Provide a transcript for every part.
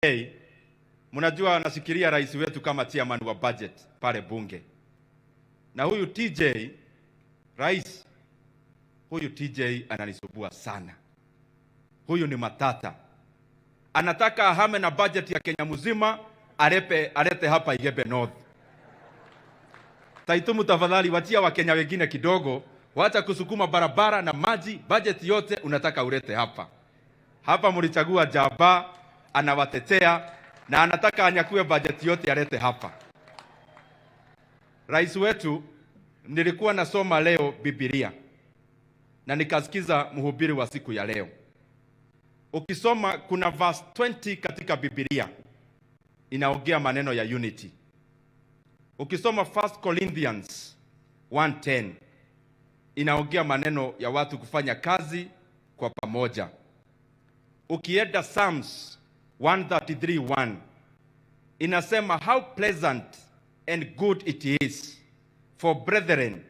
Hey, mnajua anashikilia rais wetu kama chairman wa budget pale bunge, na huyu TJ rais, huyu TJ ananisumbua sana. Huyu ni matata, anataka ahame na budget ya Kenya mzima alete hapa Igembe North. Taitumu, tafadhali wachia Wakenya wengine kidogo, wacha kusukuma barabara na maji, budget yote unataka ulete hapa hapa. Mlichagua Jaba, anawatetea na anataka anyakue bajeti yote alete hapa. Rais wetu, nilikuwa nasoma leo Biblia na nikasikiza mhubiri wa siku ya leo. Ukisoma kuna verse 20 katika Biblia inaongea maneno ya unity. Ukisoma 1 Corinthians 1:10 inaongea maneno ya watu kufanya kazi kwa pamoja. Ukienda Psalms 133:1 inasema, "How pleasant and good it is for brethren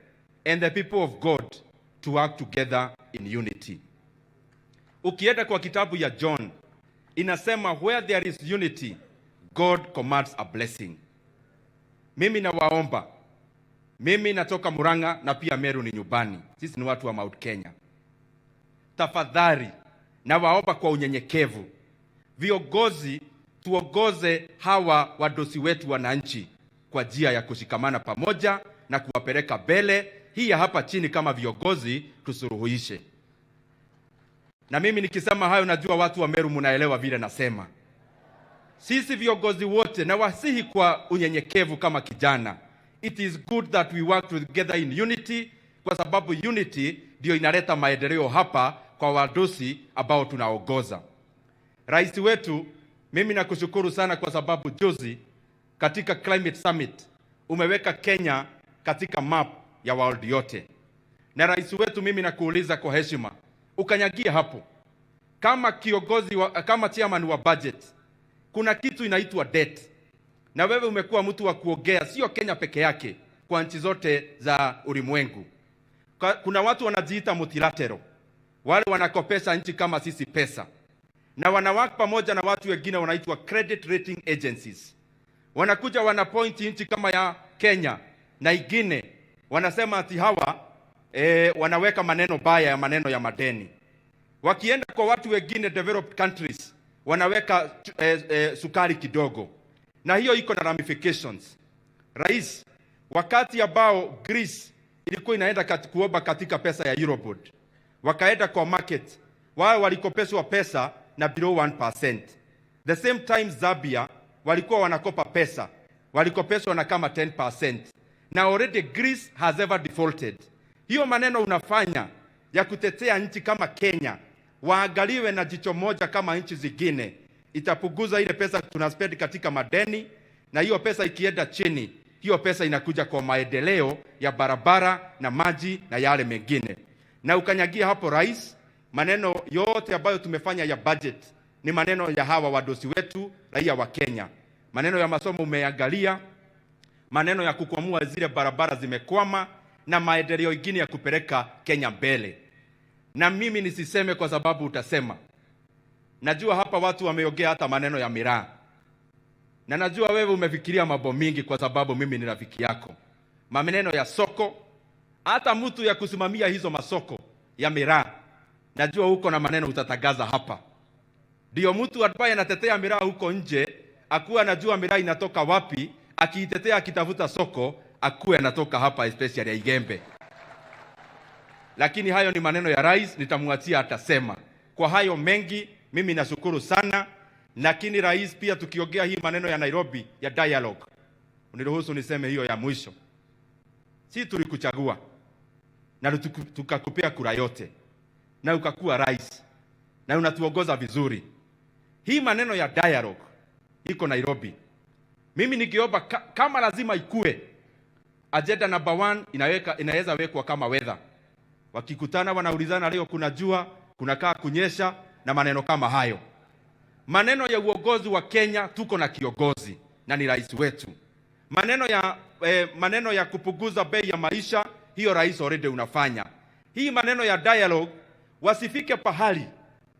and the people of God to work together in unity." Ukienda kwa kitabu ya John inasema, "Where there is unity, God commands a blessing." Mimi nawaomba, mimi natoka Murang'a na pia Meru ni nyumbani, sisi ni watu wa Mount Kenya. Tafadhali nawaomba kwa unyenyekevu, viongozi tuongoze hawa wadosi wetu wananchi kwa njia ya kushikamana pamoja na kuwapeleka mbele. Hii ya hapa chini kama viongozi tusuluhishe. Na mimi nikisema hayo, najua watu wa Meru mnaelewa vile nasema. Sisi viongozi wote nawasihi kwa unyenyekevu kama kijana, it is good that we work together in unity, kwa sababu unity ndio inaleta maendeleo hapa kwa wadosi ambao tunaongoza. Rais wetu, mimi nakushukuru sana kwa sababu juzi katika Climate Summit umeweka Kenya katika map ya world yote. Na rais wetu, mimi nakuuliza kwa heshima, ukanyagie hapo kama kiongozi wa, kama chairman wa budget, kuna kitu inaitwa debt, na wewe umekuwa mtu wa kuongea, sio Kenya peke yake, kwa nchi zote za ulimwengu. Kuna watu wanajiita multilateral, wale wanakopesha nchi kama sisi pesa, na wanawake pamoja na watu wengine wanaitwa credit rating agencies. Wanakuja wanapoint nchi kama ya Kenya na ingine, wanasema ati hawa wanaweka maneno baya ya maneno ya madeni. Wakienda kwa watu wengine developed countries wanaweka sukari kidogo, na hiyo iko na ramifications. Rais, wakati ambao Greece ilikuwa inaenda kuomba katika pesa ya Eurobond, wakaenda kwa market, wao walikopeshwa pesa na below 1%. The same time Zambia walikuwa wanakopa pesa, walikopeshwa na kama 10%. Na already Greece has ever defaulted. Hiyo maneno unafanya ya kutetea nchi kama Kenya waangaliwe na jicho moja kama nchi zingine, itapunguza ile pesa tunaspend katika madeni, na hiyo pesa ikienda chini, hiyo pesa inakuja kwa maendeleo ya barabara na maji na yale mengine. Na ukanyagia hapo rais, maneno yote ambayo tumefanya ya budget ni maneno ya hawa wadosi wetu raia wa Kenya. Maneno ya masomo umeangalia, maneno ya kukwamua zile barabara zimekwama na maendeleo ingine ya kupeleka Kenya mbele. Na mimi nisiseme kwa sababu utasema. Najua hapa watu wameongea hata maneno ya miraa, na najua wewe umefikiria mambo mingi, kwa sababu mimi ni rafiki yako. Maneno ya soko, hata mtu ya kusimamia hizo masoko ya miraa, najua uko na maneno utatangaza hapa. Ndio mtu ambaye anatetea miraa huko nje akuwe anajua miraa inatoka wapi, akiitetea akitafuta soko akuwe anatoka hapa, especially ya Igembe. Lakini hayo ni maneno ya rais, nitamwachia atasema. Kwa hayo mengi, mimi nashukuru sana. Lakini rais, pia tukiongea hii maneno ya Nairobi ya dialogue, uniruhusu niseme hiyo ya mwisho. Si tulikuchagua na tukakupea kura yote na ukakuwa rais na unatuongoza vizuri. Hii maneno ya dialogue iko Nairobi, mimi nikiomba kama lazima ikue agenda number one inaweza wekwa kama weather. Wakikutana wanaulizana, leo kuna jua, kunakaa kunyesha na maneno kama hayo. Maneno ya uongozi wa Kenya, tuko na kiongozi na ni rais wetu. Maneno ya kupunguza bei ya maisha, hiyo rais already unafanya. Hii maneno ya dialogue, wasifike pahali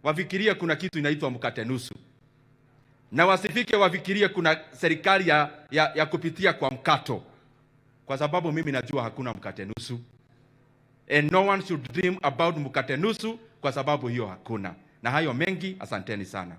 wafikirie kuna kitu inaitwa mkate nusu. Na wasifike wafikirie kuna serikali ya kupitia kwa mkato, kwa sababu mimi najua hakuna mkate nusu, and no one should dream about mkate nusu, kwa sababu hiyo hakuna. Na hayo mengi, asanteni sana.